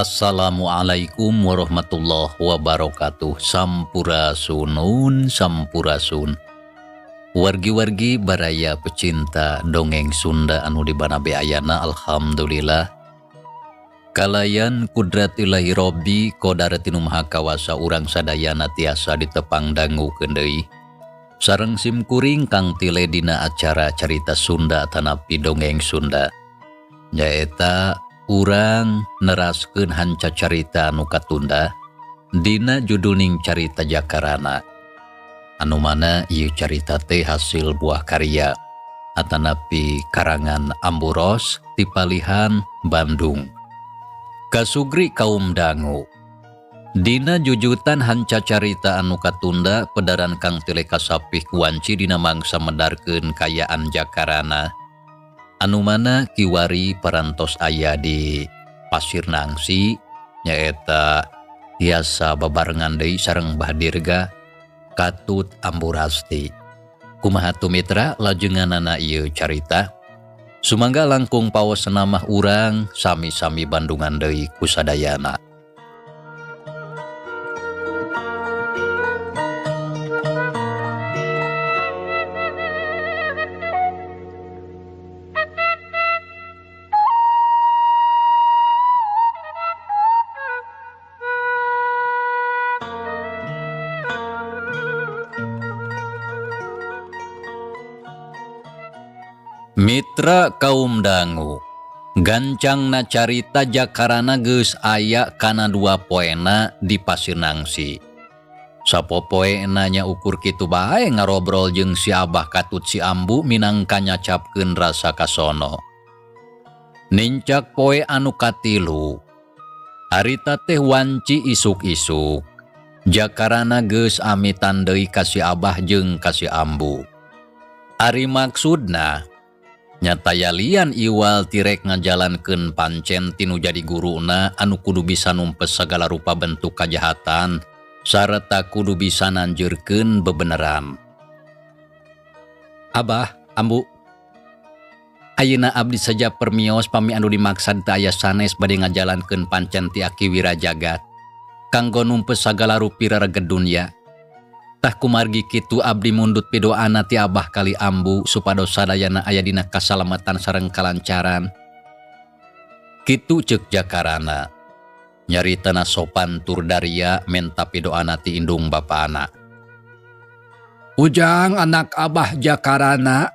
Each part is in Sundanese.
Assalamualaikum warahmatullahi wabarakatuh. Sampurasunun sampurasun. Wargi-wargi baraya pecinta dongeng Sunda anu di banabe ayana, alhamdulillah. Kalayan kudrat ilahi Robbi kodrat nu maha kawasa urang sadayana tiasa ditepang dangukeun deui. Sareng simkuring Kang Tile dina acara carita Sunda tanapi dongeng Sunda. Nyaeta urang neraskeun hanca carita anu katunda dina judulning carita Jakarana. Anu mana ieu carita teh hasil buah karya atanapi karangan Amburos ti Palihan Bandung. Kasugri kaum dangu. Dina jujutan hanca carita anu katunda pedaran Kang Tile kasapih kuanci dina mangsa medarkeun kayaan Jakarana. Anu mana kiwari parantos aya di Pasir Nangsi nyaeta tiasa babarengan deui sareng Bah Dirga Katut Amburasti. Kumaha tu mitra lajenganana ieu carita? Sumangga langkung paos namah urang sami-sami bandungan deui kusadayana. Mitra kaum dangu, gancangna carita Jakarana geus aya kana dua poena di Pasir Nangsi. Sapopoena nya ukur kitu bae ngarobrol jeung si Abah katut si Ambu minangka nyacapkeun rasa kasono. Nincak poe anu katilu, harita teh wanci isuk-isuk. Jakarana geus amitan deui ka si Abah jeung ka si Ambu. Ari maksudna nyata yalian iwal tirek ngajalankeun pancen tinu jadi guruna anu kudu bisa numpes sagala rupa bentuk kajahatan sarta kudu bisa nanjurkeun bebeneran. Abah, Ambu, ayeuna abdi saja permios pami anu dimaksad teu aya sanes bade ngajalankeun pancen ti Aki Wirajagat kanggo numpes sagala rupi rereged dunya. Tah kumargi kitu abdi mundut pidoana ti Abah kali Ambu supados sadayana aya dina kasalamatan sareng kalancaran. Kitu ceuk Jakarana. Nyaritana sopan tur daria menta pidoana ti indung bapana. Ujang anak Abah Jakarana,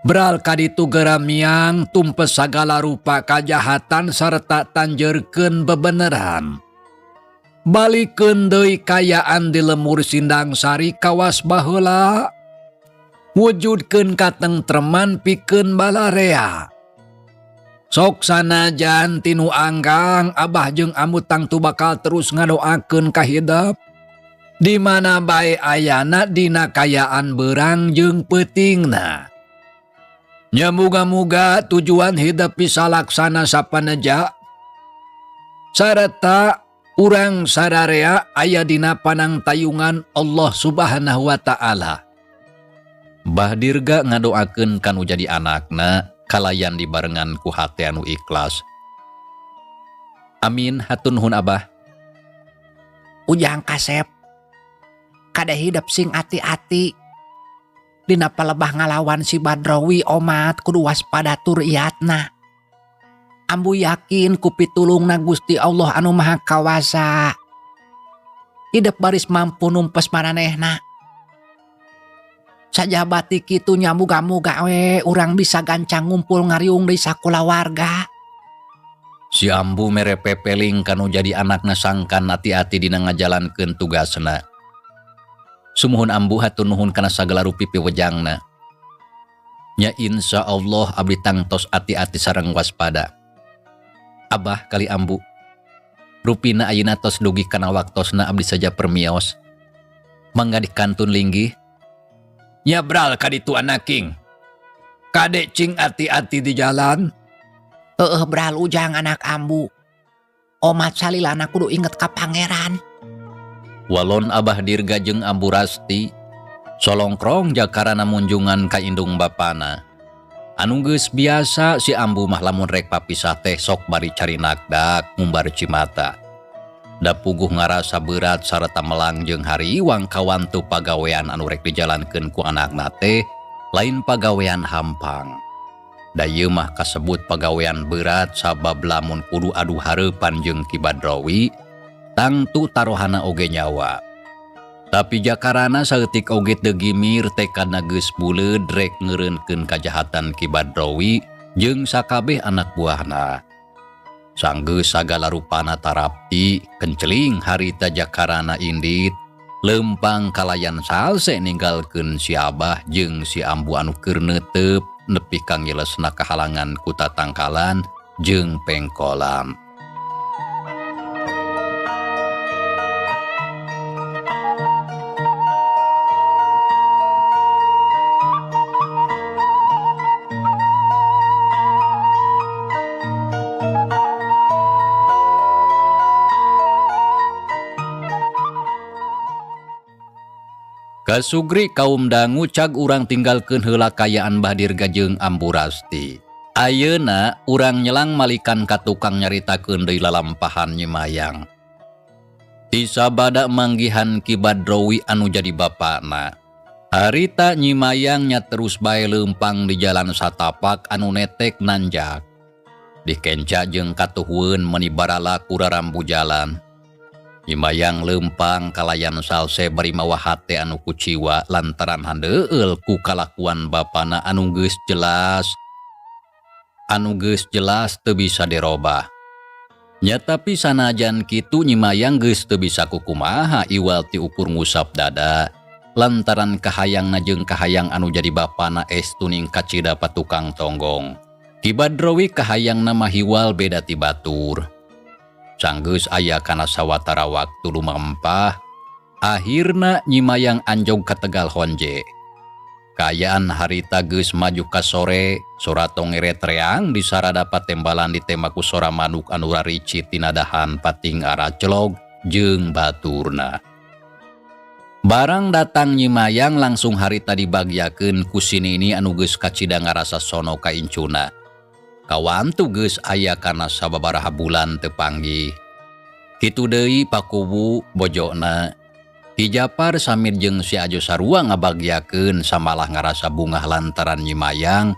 beral kaditu geramiang tumpes sagala rupa kajahatan sarta tanjeurkeun bebeneran. Balikeun deui kayaan di lemur Sindang Sari kawas baheula. Wujudkeun katengtreman pikeun balarea. Sok sanajan tinu anggang Abah jeung Ambu tangtu bakal terus ngadoakeun ka hidep. Di mana bae ayana dina kayaan beurang jeung peutingna. Nya muga-muga tujuan hidep bisa laksana sapaneja. Sarta urang sararea aya dina panangtayungan Allah Subhanahu wa Ta'ala. Bah Dirga ngadoakeun kanu jadi anakna kalayan dibarengan ku hate anu ikhlas. Amin hatur nuhun Abah. Ujang kasep kada hidep sing ati-ati. Dina palebah ngalawan si Badrowi omat kudu waspada tur iatna. Ambu yakin ku pitulungna Gusti Allah anu Maha Kawasa. Hidep baris mampu numpes maranehna. Sajabati kitu nya muga-muga we urang bisa gancang ngumpul ngariung deui sakulawarga. Si Ambu mere pepeling kanu jadi anakna sangkan ati-ati dina ngajalankeun tugasna. Sumuhun Ambu hatur nuhun kana sagala rupi piwejangna. Nya insya Allah abdi tangtos ati-ati sareng waspada. Abah kali Ambu. Rupina ayeuna tos dugi kana waktosna abdi saja permios. Mangga dikantun linggih. Nyabral ka ditu anaking. Kade cing ati-ati di jalan. Heeh bral Ujang anak Ambu. Omat salilana kudu inget ka pangeran. Walon Abah Dirga jeung Ambu Rasti solongkrong jakarana munjungan ka indung bapana. Anu geus biasa si Ambu mah lamun rek papisah teh sok bari carinakdak ngumbar cimata. Da puguh ngarasa berat sarta melang jeung hariwang kawantu pagawean anu rek dijalankeun ku anakna teh lain pagawean hampang. Da ieu mah kasebut pagawean berat sabab lamun kudu adu hareupan jeung Ki Badrowi tangtu tarohana oge nyawa. Tapi jakarana saeutik oge teu gimir tekadna geus buleud rek ngeureunkeun kajahatan Ki Badrowi jeung sakabeh anak buahna. Sanggeus sagala rupana tarapti kenceling harita jakarana indit lempang kalayan salse ninggalkeun si Abah jeung si Ambu anu keur neuteup nepi ka ngilesna kahalangan ku tatangkalan jeung pengkolan. Kasugri kaum dangu cag urang tinggalkeun heula kayaan Bah Dirga jeung Ambu Rasti. Ayeuna urang nyelang malikan ka tukang nyaritakeun deui lalampahan Nyi Mayang. Ti sabada manggihan Ki Badrowi anu jadi bapana. Harita Nyi Mayang nya terus bae leumpang di jalan satapak anu netek nanjak. Dikenca jeung katuhueun meuni barala ku rarambu jalan. Nyi Mayang leumpang kalayan salse bari mawa hate anu kuciwa lantaran handeueul ku kalakuan bapana anu geus jelas. Anu geus jelas teu bisa dirobah. Nya tapi sanajan kitu Nyi Mayang geus teu bisa kukumaha iwal ti ukur ngusap dada lantaran kahayangna jeung kahayang anu jadi bapana estu ning kacida patukang tonggong. Ki Badrowi kahayangna mah hiwal beda ti batur. Sanggeus aya kana sawatara waktu lumampah, akhirna Nyi Mayang anjog ka Tegal Honje. Kaayaan harita geus maju ka sore, sora tongeret reang di sarada patembalan ditembak ku sora manuk anu rarici tina dahan pating aracelog jeung baturna. Barang datang Nyi Mayang langsung harita dibagyakeun ku si Nini anu geus kacida ngarasa sono ka incuna. Kawantu geus aya kana sababaraha bulan teu panggih. Kitu deui pakubu bojona. Ki Japar samir jeung si Ajo sarua ngabagyakeun samalah ngarasa bungah lantaran Nyi Mayang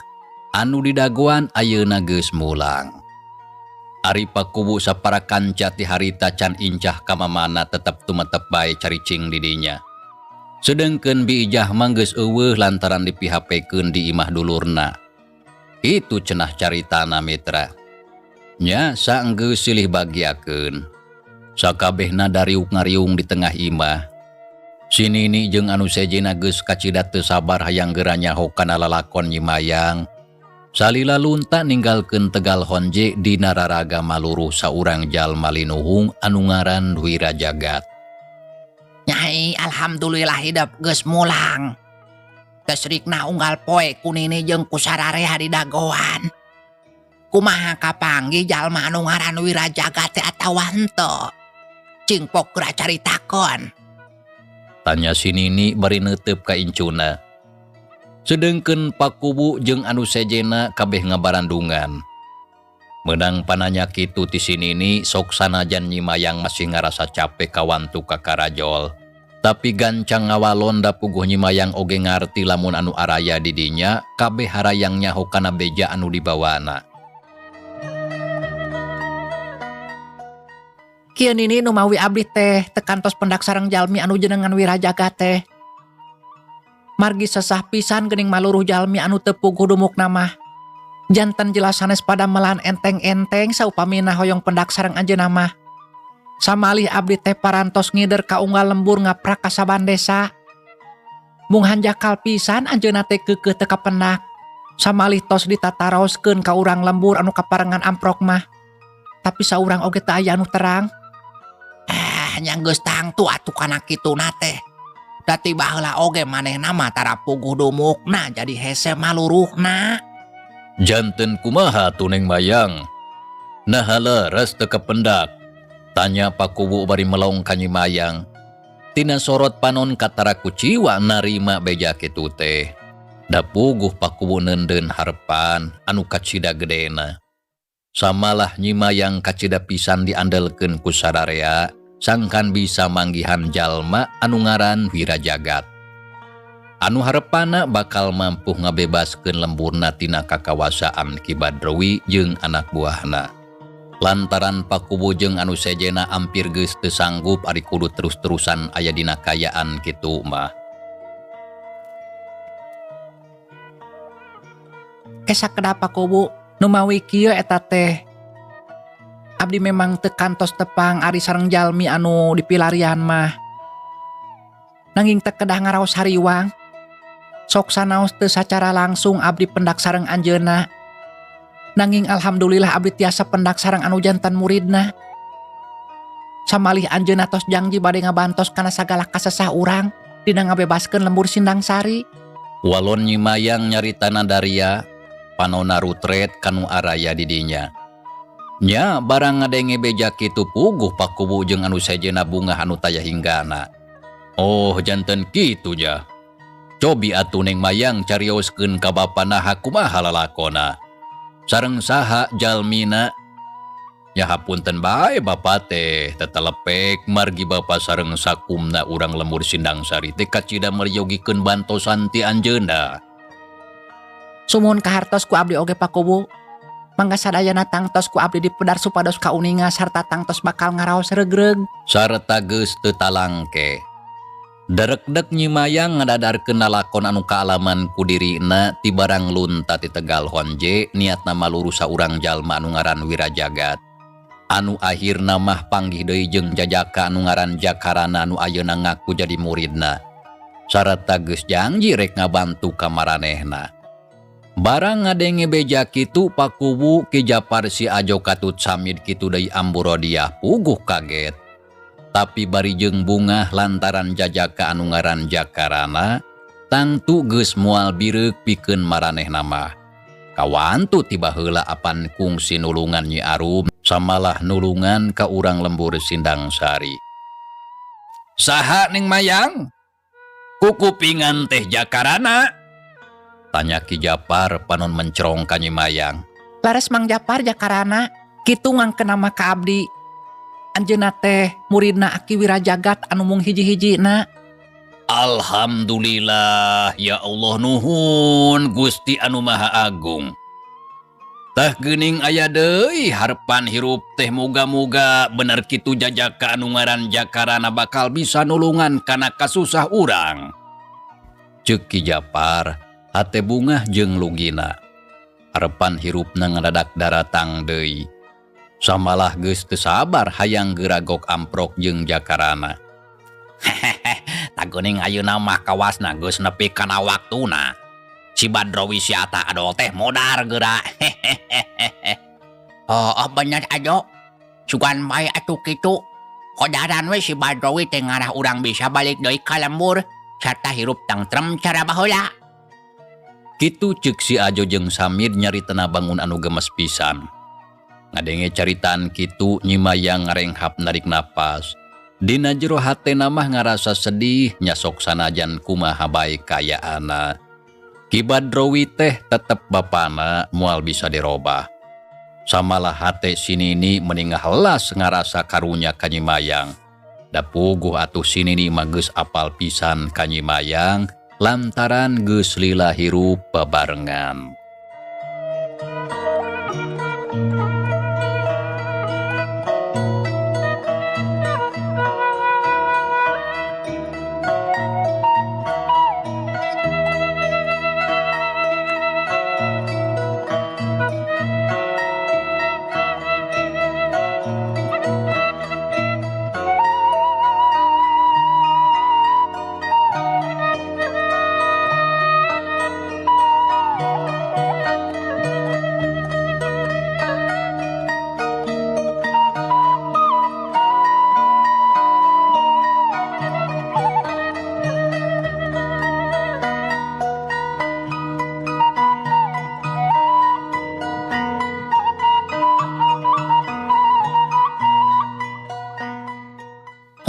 anu didagoan ayeuna geus mulang. Ari pakubu sapara kanca ti harita can incah ka mamana tetep tumetep bae caricing di dinya. Sedengkeun Bi Ijah mah geus eueuh lantaran dipihapekeun di imah dulurna. Itu cenah caritana mitra. Nya saenggeus silih bagiakeun. Sakabehna dariuk ngariung di tengah imah. Si Nini jeung anu sejena geus kacida teu sabar hayang geura nyaho kana lalakon Nyi Mayang. Salila lunta ninggalkeun Tegal Honje dina raraga maluruh saurang jalma linuhung anu ngaran Wirajagat. Nyai alhamdulillah hidup geus mulang. Kesrikna unggal poe ku Nini jeung ku sararea di dagoan. Kumaha kapanggih jalma anu ngaran Wirajagat teh atawa henteu? Cing pok geura caritakon. Tanya si Nini bari neuteup ka incuna. Sedengkeun pakubu jeung anu sejena kabeh ngabarandungan. Meunang pananya kitu ti si Nini sok sanajan Nyi Mayang masih ngarasa capek kawantu ka karajol. Tapi gancang ngawalon da puguh Nyi Mayang oge ngarti lamun anu araya di dinya kabeh harayang nyaho kana beja anu dibawana. Kieu Nini numawi abdi teh teu kantos pendak sareng jalmi anu jenengan Wirajagat teh. Margi sesah pisan geuning maluruh jalmi anu teu puguh dumukna mah. Janten jelas sanes padamelan enteng-enteng saupamina hoyong pendak sareng anjeunna mah. Samalih abdi teh parantos ngider ka unggal lembur ngaprak ka saban desa. Mung hanjakal pisan anjeunna teh keukeuh teu kapendak. Samalih tos ditataroskeun ka urang lembur anu kaparengan amprok mah. Tapi saurang oge teu aya anu terang. Eh, nya geus tangtu atuh kana kituna teh. Da ti baheula oge manehna mah tara puguh dumukna jadi hese maluruhna. Janten kumaha tuh Neng Mayang? Naha leres teu kapendak? Tanya Pakuwu bari melong ka Nyi Mayang. Tina sorot panon katara kuciwa narima beja kitu teh. Da puguh Pakuwu neundeun harepan anu kacida gedena. Samalah Nyi Mayang kacida pisan diandelkeun ku sararea sangkan bisa manggihan jalma anu ngaran Wirajagat. Anu harepana bakal mampu ngabebaskeun lemburna tina kakawasaan Ki Badrowi jeung anak buahna. Lantaran Pakuwu jeung anu sejena ampir geus teu sanggup ari kudu terus-terusan aya dina kayaan kitu mah. Sakedap Pakuwu numawi kieu eta teh. Abdi memang teu kantos tepang ari sareng jalmi anu dipilarian mah. Nanging teu kedah ngaraos hariwang. Sok sanaos teu sacara langsung abdi pendak sareng anjeunna. Nanging alhamdulillah abdi tiasa pendak sareng anu jantan muridna. Samalih anjeunna tos jangji bade ngabantos kana sagala kasesah urang dina ngabebaskeun lembur Sindang Sari. Walon Nyi Mayang nyaritana daria panona rutret kanu araya di dinya. Nya barang ngadenge beja kitu puguh Pakuwu jeung anu sejena bungah anu taya hinggana. Oh janten kitu ja. Cobi atuh Neng Mayang carioskeun ka bapa naha kumaha lalakona. Sareng saha jalmina? Ya hapunten bae bapa teh tetelepek margi bapa sareng sakumna urang lembur Sindang Sari teh kacida meryogikeun bantosan ti anjeunna. Sumuhun kahartos ku abdi oge Pakuwu. Mangga sadayana tangtos ku abdi dipedar supados kauninga sarta tangtos bakal ngaraos regreg. Sarta geus teu talangke. Derekdek Nyi Mayang ngadadarkeun lalakon anu kaalaman ku dirina ti barang lunta ti Tegal Honje niatna maluru saurang jalma anu ngaran Wirajagat. Anu akhirna mah panggih deui jeung jajaka anu ngaran Jakarana anu ayeuna ngaku jadi muridna. Sarta geus janji rek ngabantu ka maranehna. Barang ngadenge beja kitu Pakuwu Ki Japar si Ajo katut Samid kitu deui Ambu Rodiah puguh kaget. Tapi bari jeung bungah lantaran jajaka anu ngaran Jakarana tangtu geus moal bireuk pikeun maranehna mah. Kawantu tiba heula apan kungsi nulungan Nyi Arum samalah nulungan ka urang lembur Sindang Sari. Saha Neng Mayang? Kukupingan teh Jakarana? Tanya Ki Japar panon mencerong ka Nyi Mayang. Lares Mang Japar Jakarana kitu ngangkeun nama ka abdi. Anjeunna teh muridna Aki Wirajagat anu mung hiji-hijina. Alhamdulillah ya Allah nuhun Gusti anu Maha Agung. Tah geuning aya deui harepan hirup teh muga-muga bener kitu jajaka anu ngaran Jakarana bakal bisa nulungan kana kasusah urang. Ceuk Ki Japar hate bungah jeung lugina. Harepan hirupna ngadadak daratang deui. Samalah geus teu sabar hayang geuragok amprok jeung Jakarana. Hehehe, tah geuning ayeuna mah kawasna geus nepi kana waktuna. Si Badrowi si Ata Adol teh modar geura. Hehehe. Oh, oh bener Ajo. Sugan bae atuh kitu. Kodaran we si Badrowi teh ngarah urang bisa balik deui ka lembur sarta hirup tengtrem cara baheula. Kitu ceuk si Ajo jeung Samid nyaritana bangun anu gemes pisan. Ngadenge caritaan kitu Nyi Mayang ngarenghap narik napas. Dina jero hatena mah ngarasa sedih nyasok sanajan kumaha bae kayaana. Ki Badrowi teh tetep bapana moal bisa dirobah. Samalah hate sinini meningah helas ngarasa karunya ka Nyi Mayang. Da puguh atuh sinini mah geus apal pisan ka Nyi Mayang lantaran geus lila hirup babarengan.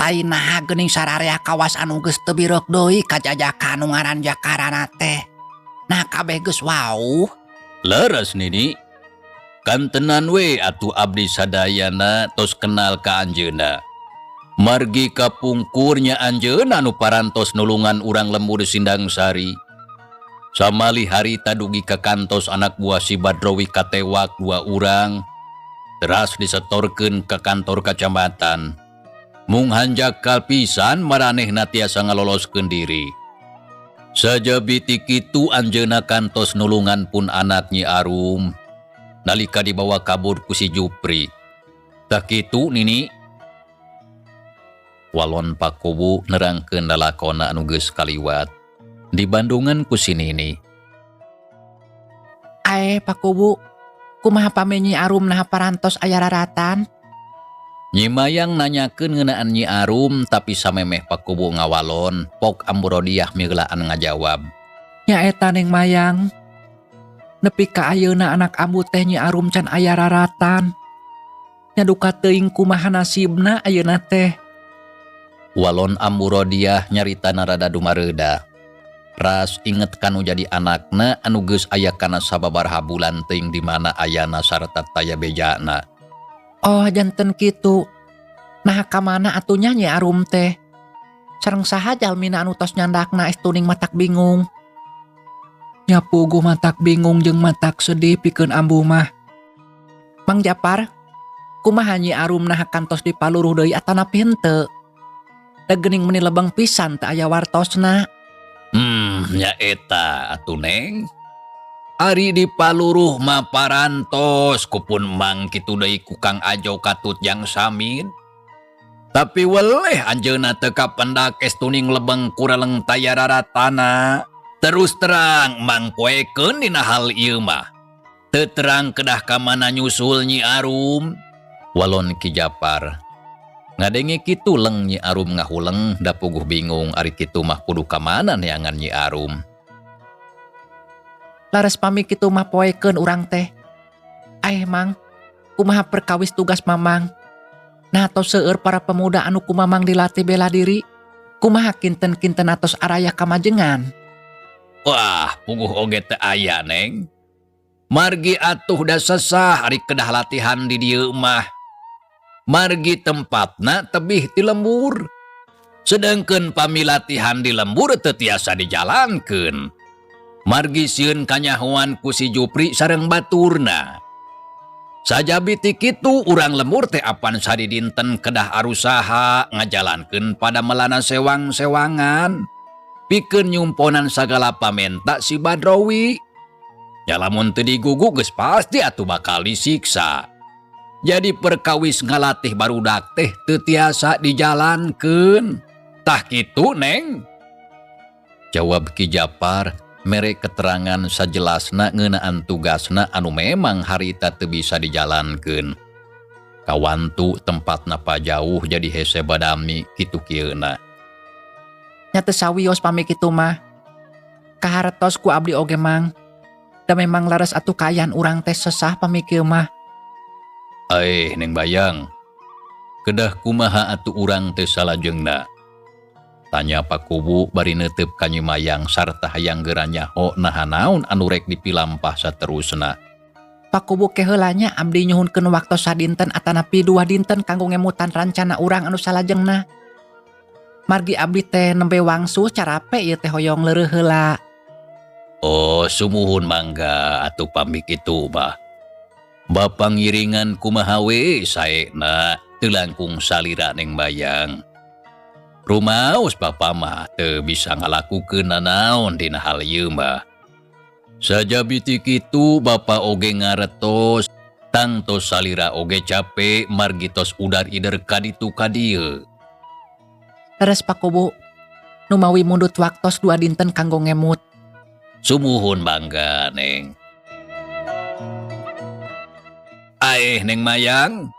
Lain naha geuning sararea kawas anu geus teu bireuk deui kajajakan nu ngaran Jakarana teh. Nah kabeh geus wauh. Leres Nini. Kantenan we atuh abdi sadayana tos kenal ka anjeunna. Margi kapungkur nya anjeunna nu parantos nulungan urang lembur Sindangsari. Samali harita dugi ka kantos anak buah si Badrowi katewak dua urang teras disetorkeun ka kantor kacamatan. Mung hanjakal pisan maranehna tiasa ngaloloskeun diri. Sajabi ti kitu anjeunna kantos nulungan pun anak Nyi Arum nalika dibawa kabur ku si Jupri. Tah kitu Nini. Walon Pakuwu nerangkeun lalakona anu geus kaliwat. Di Bandungan ku si Nini. Ae Pakuwu, kumaha pami Nyi Arum naha parantos aya raratan? Nyi Mayang nanyakeun ngeunaan Nyi Arum tapi samemeh Pakuwu ngawalon, pok Ambu Rodiah migeulaan ngajawab. Nya eta Neng Mayang. Nepi ka ayeuna anak ambu teh Nyi Arum can aya raratan. Nya duka teuing kumaha nasibna ayeuna teh. Walon Ambu Rodiah nyarita rada dumareuda. Ras inget kanu jadi anakna anu geus aya kana sababaraha bulan teuing di mana ayana sarta taya bejana. Oh janten kitu. Nah ka mana atuh nya Nyi Arum teh? Sareng saha jalmina anu tos nyandakna estuning matak bingung. Nya puguh matak bingung jeung matak sedih pikeun ambu mah. Mang Japar, kumaha Nyi Arum naha kantos dipaluruh deui atanapi henteu? Da geuning meuni lebeng pisan teu aya wartosna. Nya eta atuh Neng. Ari dipaluruh mah parantos kupun mang kitu deui ku Kang Ajo katut jang Samid. Tapi weleh anjeunna teu kapendak estuning lebeng kureleng taya raratana. Terus terang mang poekeun dina hal ieu mah. Teu terang kedah ka mana nyusul Nyi Arum. Walon Ki Japar. Ngadenge kitu leng Nyi Arum ngahuleng da puguh bingung ari kitu mah kudu ka mana neangan Nyi Arum. Laras pami kitu mah poekeun urang teh. Aeh Mang, kumaha perkawis tugas Mamang? Nah tos seueur para pemuda anu ku Mamang dilatih bela diri. Kumaha kinten-kinten atos araya kamajengan? Wah, puguh oge teu aya Neng. Margi atuh da sesah ari kedah latihan di dieu mah. Margi tempatna tebih ti lembur. Sedangkeun pami latihan di lembur teu tiasa dijalankeun. Margi sieun kanyahoan ku si Jupri sareng baturna. Sajabi ti kitu urang lembur teh apan sadidinten kedah arusaha ngajalankeun padamelana sewang-sewangan. Pikeun nyumponan sagala pamenta si Badrowi. Ya lamun teu digugu geus pasti atuh bakal disiksa. Jadi perkawis ngalatih barudak teh teu tiasa dijalankeun. Tah kitu Neng. Jawab Ki Japar mere keterangan sajelasna ngeunaan tugasna anu memang harita teu bisa dijalankeun. Kawantu tempatna pajauh jadi hese badami kitu kieuna. Nya teu sawios pami kitu mah. Kahartos ku abdi oge Mang. Da memang laras atuh kaayaan urang teh sesah pami kieu mah. Aeh Neng Bayang. Kedah kumaha atuh urang teh salajengna? Tanya Pakuwu bari neuteup ka Nyi Mayang sarta hayang geura nyaho naha naon anu rek dipilampah saterusna. Pakuwu ke heula nya abdi nyuhunkeun waktos sadinten atanapi dua dinten kanggo ngemutan rancana urang anu salajengna. Margi abdi teh nembe wangsul carape ieu teh hoyong leureuh heula. Oh sumuhun mangga atuh pami kitu mah. Bapa ngiringan kumaha we saena teu langkung salira Neng Bayang. Rumaos bapa mah teu bisa ngalakukeun nanaon dina hal ieu mah. Sajabi ti kitu bapa oge ngaretos tangtos salira oge cape margi tos udar-ider ka ditu ka dieu. Leres Pakuwu, numawi mundut waktos dua dinten kanggo ngemut. Sumuhun mangga Neng. Aeh Neng Mayang.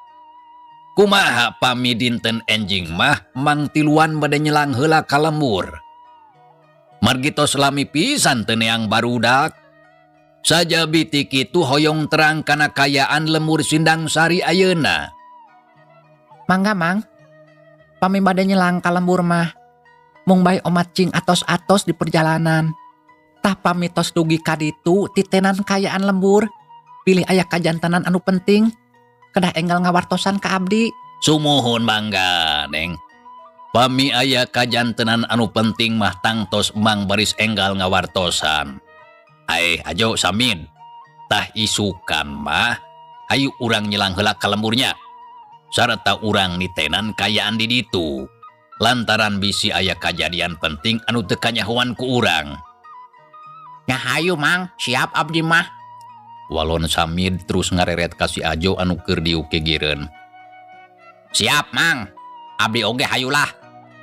Kumaha pami dinten enjing mah mang tiluan bade nyelang heula ka lembur. Margi tos lami pisan teu neang barudak. Sajabi ti kitu hoyong terang kana kayaan lembur Sindangsari ayeuna. Mangga Mang. Pami bade nyelang ka lembur mah. Mung bae omat cing atos-atos di perjalanan. Tah pami tos dugi ka ditu titenan kaayaan lembur. Bilih aya kajantenan anu penting. Kedah enggal ngawartosan ka abdi. Sumuhun mangga, Neng. Pami aya kajantenan anu penting mah tangtos Mang baris enggal ngawartosan. Aeh, Ajo Samin. Tah isukan mah hayu urang nyelang heula ka lemburnya. Sarta urang nitenan kaayaan di ditu. Lantaran bisi aya kajadian penting anu teu kanyahoan ku urang. Nya hayu Mang, siap abdi mah. Walon Samid terus ngareret ka si Ajo anu keur diuk gigireun. Siap Mang, abdi oge hayulah.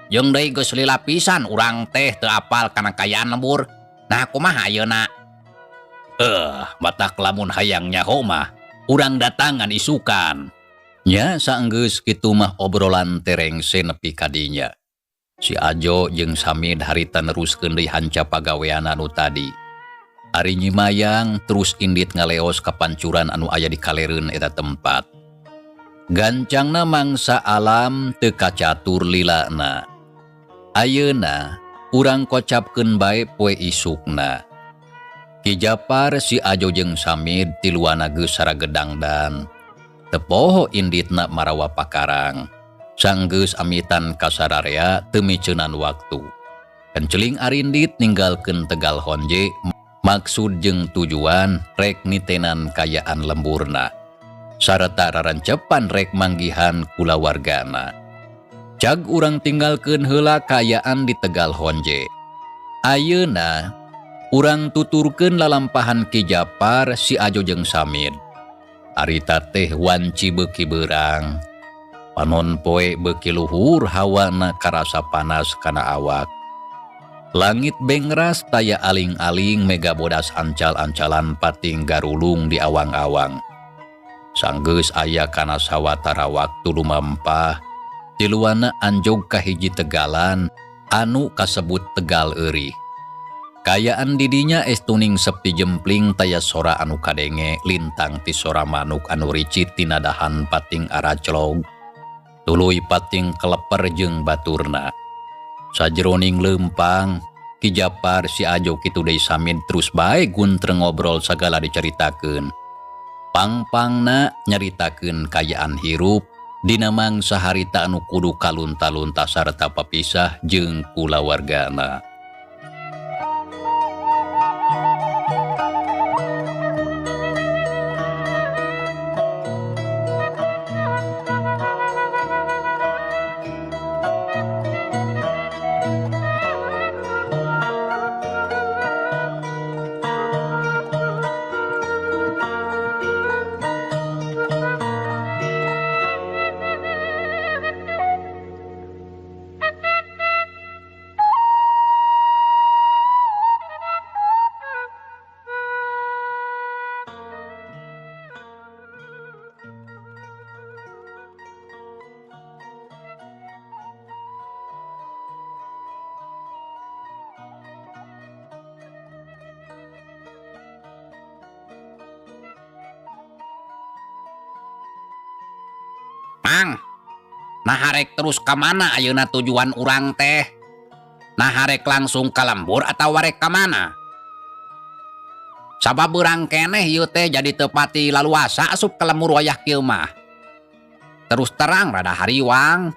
Jeung deui geus lila pisan urang teh teu apal kana kaayaan lembur. Nah kumaha ayeuna? Matak lamun hayang nyaho mah urang datangan isukan. Nya saenggeus kitu mah obrolan teh rengse nepi ka dinya. Si Ajo jeung Samid harita neruskeun deui hanca pagaweanna anu tadi. Ari Nyi Mayang terus indit ngaleos ka pancuran anu aya di kalereun eta tempat. Gancangna mangsa alam teu kacatur lilana. Ayeuna urang kocapkeun bae poe isukna. Ki Japar si Ajo jeung Samid tiluana geus saragedangdan. Teu poho inditna marawa pakarang. Sanggeus amitan ka sararea teu miceunan waktu. Kenceling arindit ninggalkeun Tegal Honje maksud jeung tujuan rek nitenan kayaan lemburna. Sarta rarancepan rek manggihan kulawargana. Cag urang tinggalkeun heula kaayaan di Tegal Honje. Ayeuna urang tuturkeun lalampahan Ki Japar si Ajo jeung Samid. Harita teh wanci beuki beurang. Panon poe beuki luhur hawana karasa panas kana awak. Langit bengras taya aling-aling mega bodas ancal-ancalan pating garulung di awang-awang. Sanggeus aya kana sawatara waktu lumampah, tiluana anjog ka hiji tegalan anu kasebut Tegal Eurih. Kayaan didinya estuning sepi jempling taya sora anu kadenge lintang ti sora manuk anu ricit tinadahan pating araclog. Tuluy pating keleper jeung baturna. Sajroning leumpang, Ki Japar si Ajo kitu deui Samid terus bae guntreng ngobrol sagala dicaritakeun. Pangpangna nyaritakeun kayaan hirup dina mangsa harita anu kudu kalunta-lunta sarta papisah jeung kulawargana. Mang, nah harek terus ka mana ayeuna tujuan urang teh? Nah harek langsung ka lembur atau warek ka mana? Sabab beurang keneh ieu teh jadi teu pati laluasa asup ka lembur wayah kieu mah. Terus terang rada hariwang.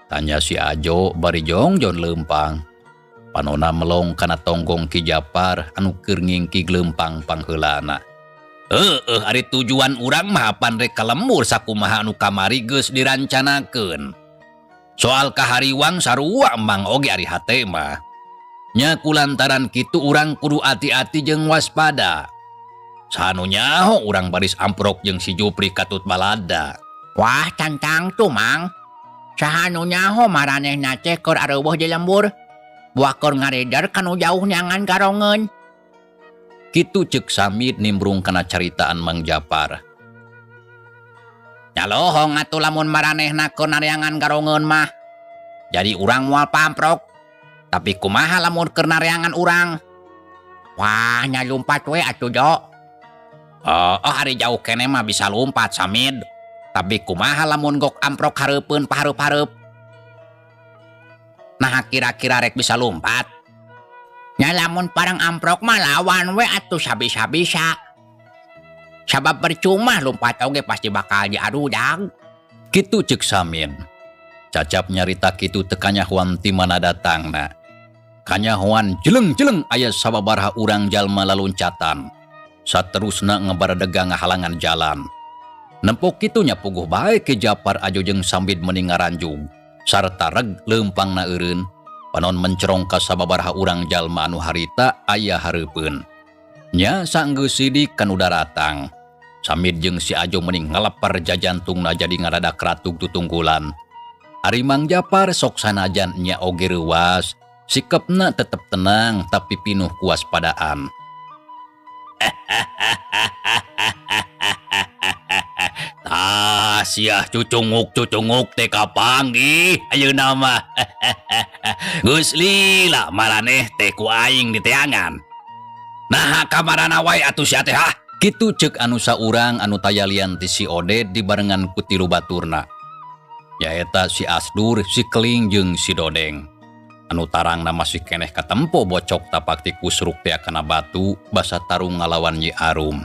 Tanya si Ajo bari jongjon leumpang. Panona melong kana tonggong Ki Japar anu keur ngingkig leumpang pangheulana. Heeh, ari tujuan urang mah apan rek ka lembur sakumaha anu kamari geus dirancanakeun. Soal kahariwang sarua Mang oge ari hate mah. Nya kulantaran kitu urang kudu ati-ati jeung waspada. Sanu nyaho urang baris amprok jeung si Jupri katut balada. Wah, cantang tuh Mang. Saha nu nyaho maranehna teh keur areuweuh di lembur. Buah keur ngaredar kanu jauh nyangan garongeun. Kitu ceuk Samid nimbrung kana caritaan Mang Japar. Nya lohong atuh lamun maranehna keur nareangan garongeun mah. Jadi urang moal pamprok. Tapi kumaha lamun keur nareangan urang? Wah, nya lumpat we atuh, Jo. Oh, ari jauh keneh mah bisa lumpat Samid. Tapi kumaha lamun gok amprok hareupeun pahareup-hareup? Nah, kira-kira rek bisa lumpat? Nya, lamun parang amprok mah lawan we atuh sabisa-bisa. Sabab percuma lumpat oge pasti bakal diarudag. Kitu cek Samin. Cacap nyarita kitu teu kanyahoan ti mana datangna. Kanyahoan jeleng-jeleng aya sababaraha urang jalma laluncatan. Saterusna ngabaradega ngahalangan jalan. Nempo kitu nya puguh bae Ki Japar, Ajo jeung Sambid meni ngaranjug. Sarta reg leumpangna eureun, panon mencerong ka sababaraha urang jalma anu harita aya hareupeun. Nya, sanggeus sidik kanu daratang. Samid jeung si Ajo meni ngaleper jajantungna jadi ngadadak ratug tutungkulan. Ari Mang Japar sok sanajan nya oge reuwas, sikepna tetep tenang tapi pinuh kuwaspadaan. Tah, sia cucunguk-cucunguk teh kapanggih ayeuna mah. Geus lila maraneh teh ku aing diteangan. Naha kamarana wae atuh sia teh, hah? Kitu cek anu saurang anu taya lian ti si Oded dibarengan ku tilu baturna. Nyaeta si Asdur, si Keling jeung si Dodeng. Anu tarangna masih keneh katempo bocok tapak ti kusruk tea kana batu basa tarung ngalawan Nyi Arum.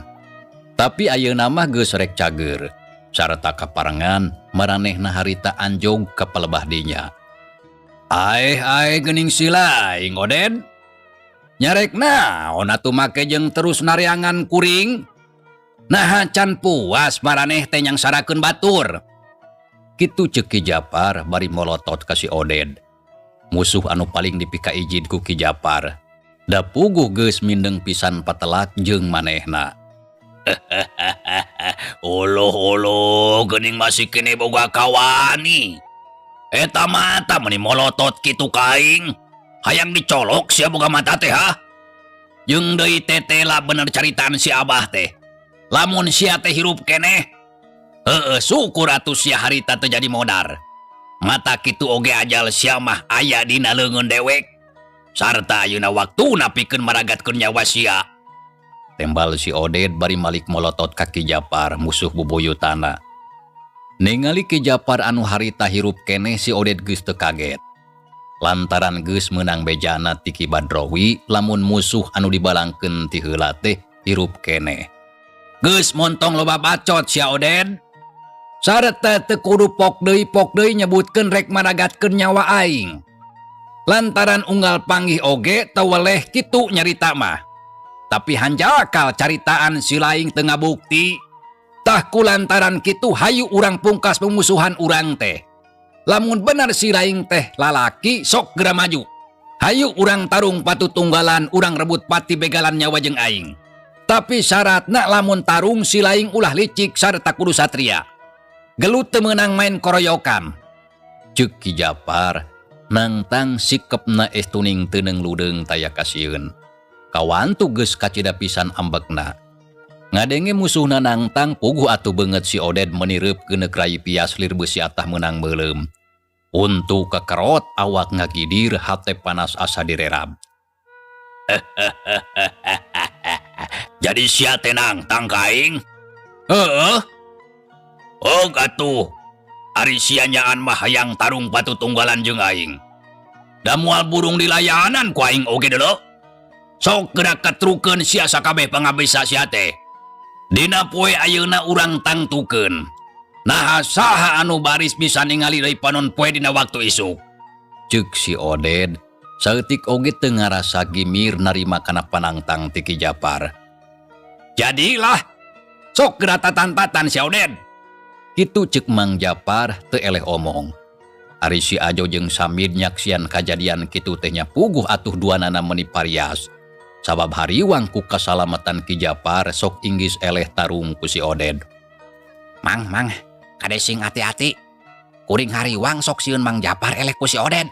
Tapi ayeuna mah geus rek cager. Sarta kaparengan maranehna harita anjog ka palebah dinya. Aeh aeh, geuning si laing Oded. Nyarek naon atuh make jeung terus nareangan kuring? Naha can puas maraneh teh nyangsarakeun batur? Kitu ceuk Ki Japar bari molotot ka si Oded. Musuh anu paling dipikaijid ku Ki Japar. Da puguh geus mindeng pisan patelak jeung manehna. Uluh uluh, geuning masih keneh boga kawani. Eta mata meni molotot kitu ka aing. Hayang dicolok sia boga mata teh, ha? Jeung deui tetela bener caritaan si Abah teh. Lamun sia teh hirup keneh, heueuh, syukur atuh sia harita teu jadi modar. Mata kitu oge ajal sia mah aya dina leungeun dewek. Sarta ayeuna waktuna pikeun maragatkeun nyawa sia. Tembal si Oded bari malik molotot ka Ki Japar, musuh bubuyutana. Ningali Ki Japar anu harita hirup keneh, si Oded geus teu kaget. Lantaran geus meunang bejana ti Ki Badrowi lamun musuh anu dibalangkeun ti heula teh hirup keneh. Geus montong loba bacot sia, Oded. Sarta teu kudu pok deui pok deui nyebutkeun rek maragatkeun nyawa aing. Lantaran unggal panggih oge teu weleh kitu nyarita mah. Tapi hanjakal caritaan si laing teu ngabukti. Tah, ku lantaran kitu hayu urang pungkas pemusuhan urang teh. Lamun bener si laing teh lalaki, sok geura maju. Hayu urang tarung patutunggalan, urang rebut pati begalan nyawa jeung aing. Tapi syaratna lamun tarung si laing ulah licik sarta kudu satria. Gelut teu meunang main koroyokan. Ceuk Ki Japar nangtang sikepna estuning teuneung ludeung taya kasieun. Kawantu geus kacida pisan ambekna. Ngadenge musuhna nangtang, puguh atuh beungeut si Oded meuni reup geuneuk rai pias lir beusi atah meunang meuleum. Untu kakerot, awak ngagidir, hate panas asa direrab. Jadi sia teh nangtang ka aing? Heueuh. Oh atuh. Ari sia nyaan mah hayang tarung patutunggalan jeung aing. Da moal burung dilayanan ku aing oge deuleu. Sok geura ketrukeun sia sakabeh pangabisa sia teh. Dina poe ayeuna urang tangtukeun. Naha saha anu baris bisa ningali deui panon poe dina waktu isuk. Ceuk si Oded, saeutik oge teu ngarasa gimir narima kana panangtang ti Ki Japar. Jadilah, sok geura tatan-tatan si Oded. Kitu ceuk Mang Japar teu eleh omong. Ari si Ajo jeung Samid nyaksian kajadian kitu teh nya puguh atuh duanana meuni parias. Sabab hariwang ku kasalamatan Ki Japar sok inggis eleh tarung ku si Oded. Mang, mang, kade sing hati-hati. Kuring hariwang sok sieun Mang Japar eleh ku si Oded.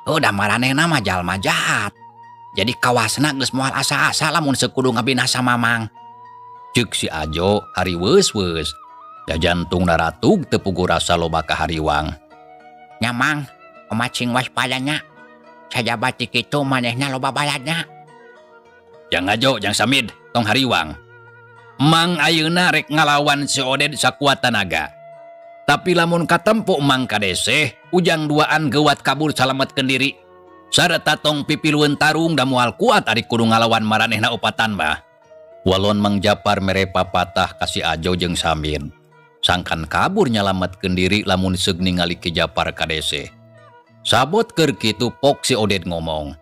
Udah maranehna mah jalma jahat. Jadi kawasna geus moal asa-asa lamun sekudu ngabinasa Mamang. Ceuk si Ajo hariweus-weus. Jajantung naratug teu puguh rasa loba kahariwang. Nya Mang, omat sing waspada nya. Sajaba ti kitu manehna loba baladna. Jang Ajo, jang Samid, tong hariwang. Mang ayeuna rek ngalawan si Oded sakuat tanaga. Tapi lamun katempo Mang kadeseh, Ujang duaan gewat kabur salametkeun diri. Sarta tong pipilueun tarung da moal kuat ari kudu ngalawan maranehna opatan mah. Walon Mang Japar mere papatah ka si Ajo jeung Samin. Sangkan kabur nyalametkeun diri lamun seug ningali Ki Japar kadese. Sabot keur kitu pok si Oded ngomong.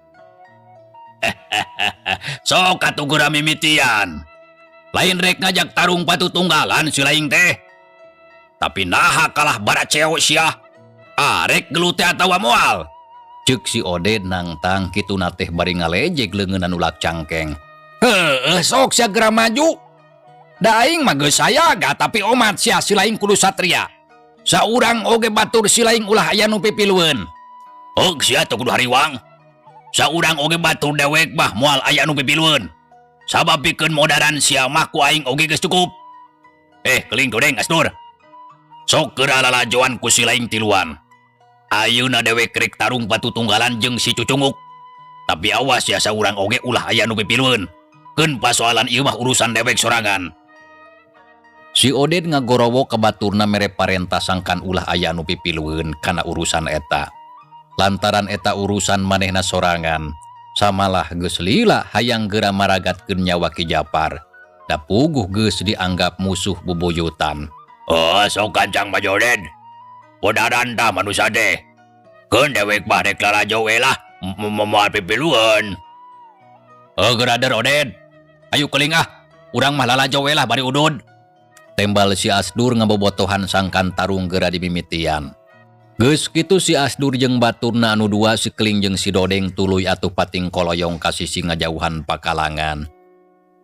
Sok atuh geura mimitian. Lain rek ngajak tarung patutunggalan si laing teh. Tapi naha kalah baraceo sia. Arek gelut teh atawa moal. Ceuk si Oded nangtang kituna teh bari ngalejeg leungeun anu lak cangkeng. Heueuh sok sia geura maju. Da aing mah geus sayaga tapi omat sia si laing kudu satria. Saurang oge batur si laing ulah aya nu pipilueun. Heug sia teu kudu hariwang. Saurang oge batur dewek mah moal aya nu pipilueun. Sabab pikeun modaran sia mah ku aing oge geus cukup. Keling Dodeng Asdur. Sok geura lalajoan ku si laing tiluan. Ayeuna dewek rek tarung patutunggalan jeung si Cucunguk. Tapi awas ya saurang oge ulah aya nu pipilueun. Keun pasoalan ieu mah urusan dewek sorangan. Si Oded ngagorowo ka baturna mere parentah sangkan ulah aya nu pipilueun kana urusan eta. Lantaran eta urusan manehna sorangan, samalah geus lila hayang geura maragatkeun nyawa Ki Japar. Da puguh geus dianggap musuh bubuyutan. Oh, sok gancang maju Oded. Bodaran tah manusia teh. Keun dewek mah rek lalajo we lah, moal pipilueun. Oh, geura Oded. Ayo keling ah, urang mah lalajo we lah bari udud. Tembal si Asdur ngabobotohan sangkan tarung geura dimimitian. Geus kitu si Asdur jeung baturna anu dua si Keling jeung si Dodeng tuluy atuh pating koloyong ka sisi ngajauhan pakalangan.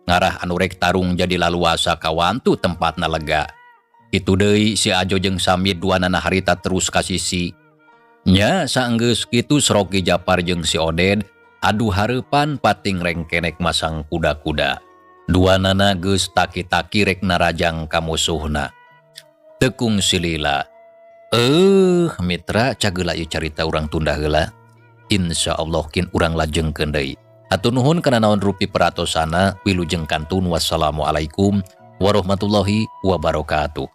Ngarah anu rek tarung jadi laluasa kawantu tempatna lega. Kitu deui si Ajo jeung Samid duanana harita terus ka sisi. Nya saenggeus kitu serok Ki Japar jeung si Oded adu hareupan pating rengkenek masang kuda-kuda. Duanana geus taki-taki rek narajang ka musuhna. Tekung silila. Mitra cageula ieu carita urang tunda heula. Insyaallah kin urang lajengkeun deui. Hatur nuhun kana naon rupi peratosana, wilujeng kantun, wassalamualaikum warahmatullahi wabarakatuh.